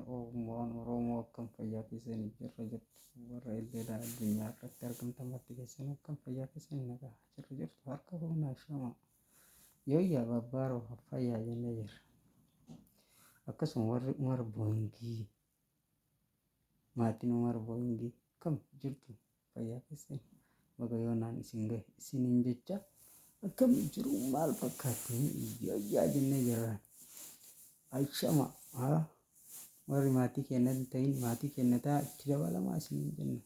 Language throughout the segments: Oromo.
Fuune Oromoon Oromoo akkam fayyaa keessanii jirra jirtu warra illeedhaan addunyaa irratti argamtan marti keessanii akkam fayyaa keessanii nagaa jirra jirtu harka fuunaa shama yooyyaa babbaaroo fayyaa jennee jirra. Akkasuma warri Umar Booyingii maatiin Umar Booyingii akkam jirtu fayyaa keessanii baga yoonaan isin gahe isiniin jecha akkam jiru maal fakkaatti yooyyaa jennee jirra. Ashama haa warri maatii keenya hin ta'in maatii keenya ta'a itti dabalamaa isiniin jenna.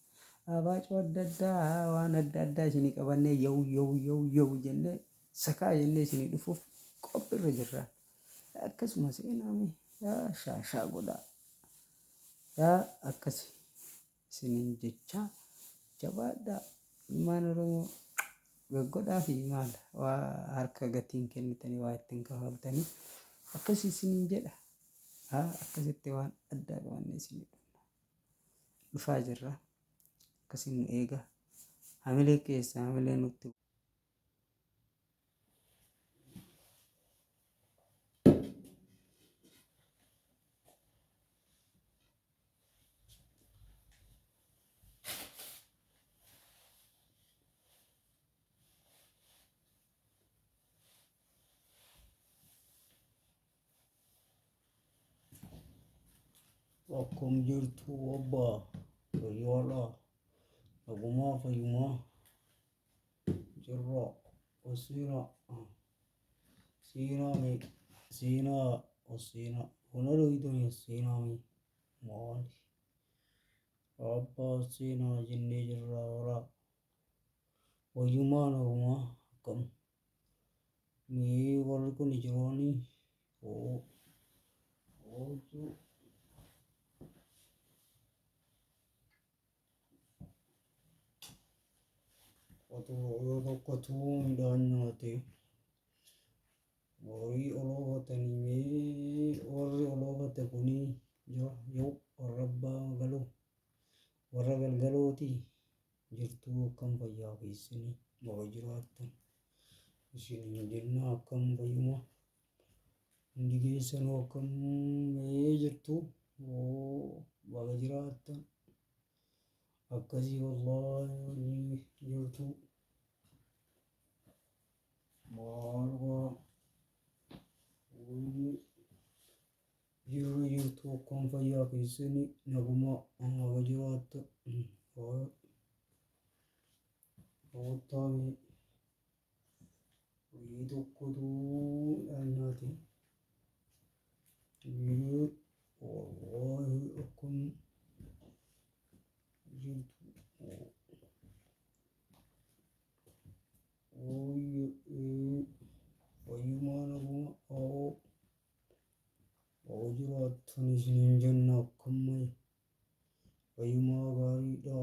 Abaacoo adda addaa waan adda addaa isinii qabannee yow yow yow yow jennee sakaa jennee isinii dhufuuf qophiirra jirra. Akkasuma seenaame yaa shaashaa godhaa. Yaa akkasi isiniin jechaa jabaadhaa ilmaan Oromoo gaggodhaa fi maal waa harka gatiin kennitanii waa ittiin kafaltanii akkasi isiniin jedha. Haa akkasitti waan addaa qabannee isinii dhufna. Dhufaa jirra. Akkasiin nu eega. Hamilee keessa hamilee nutti Akkam jirtu abbaa fayyaadha. Nagumaa fayyumaa jirra. Seenaa seenaa mee seenaa seenaa buna dhugdanii seenaa mee maali? Abbaa seenaa jennee jirra horaa. Fayyumaa nagumaa akkam mee warri kun jirooni oo oojjuu. Qotuu tokkotu midhaan nyaate. Horii oloofatanii mee warri oloofate kuni jira yoo warra abbaa galoo warra galgalooti jirtuu akkam fayyaa keessanii baga jiraattan isiniin jenna akkam fayyuma hundi keessanuu akkam mee jirtu baga jiraattan akkasii wallaahi jirtu maal jirra jirtu akkam fayyaa keessanii naguma baga jiraattan Ottaami horii tokkotu midhaan nyaate. Wallaahi akkam jirtu. Fayyumaa naguma oo oo jiraattan isiniin jenna akkam fayyumaa gaariidha.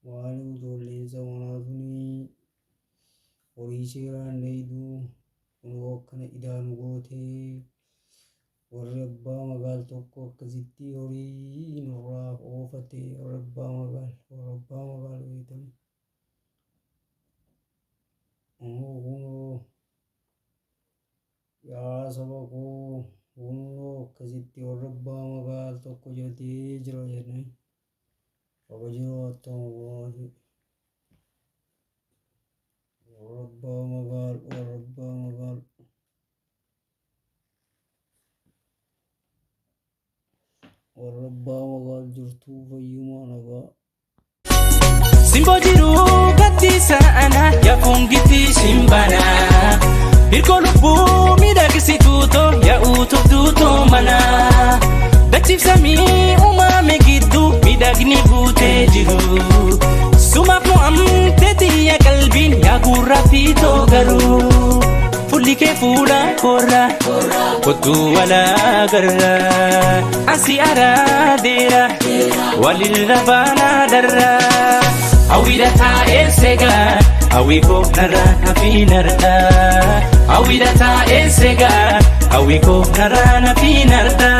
Maali ijoolleen zamanaa tuni horii seeraan dheeyduu kunoo akkana idaa nu gootee warri abbaa magaal tokko akkasitti horii nurraa oofate warri abbaa magaal warra abbaa magaal beektanii. Kunoo yaa saba koo kunoo akkasitti warra abbaa magaal tokko jedhee jira jedhanii. Baga jiraattan wallaahi. Warra abbaa magaal warra abbaa magaal. Warra abbaa magaal jirtuu fayyumaa nagaa. Simboo jiruu gaddisa ana yaafungiti shimbana. Hirkoo lubbuu miidhagsituu too yaa'uutu duutoo mana. Dachiifsamii uumame gidduu miidhagni guutee jiru. Sumaaf mo'amtee xiyya qalbiin yaa gurra fiitoo garuu. Fuulli kee fuula koorra kottuu walaa garra. Asi araadeera walirra baanaa darra. Hawwiidha taa'ee seegaa hawwii koo narra nafii narra. Hawwiidha taa'ee seegaa hawwii koo narra nafii narra.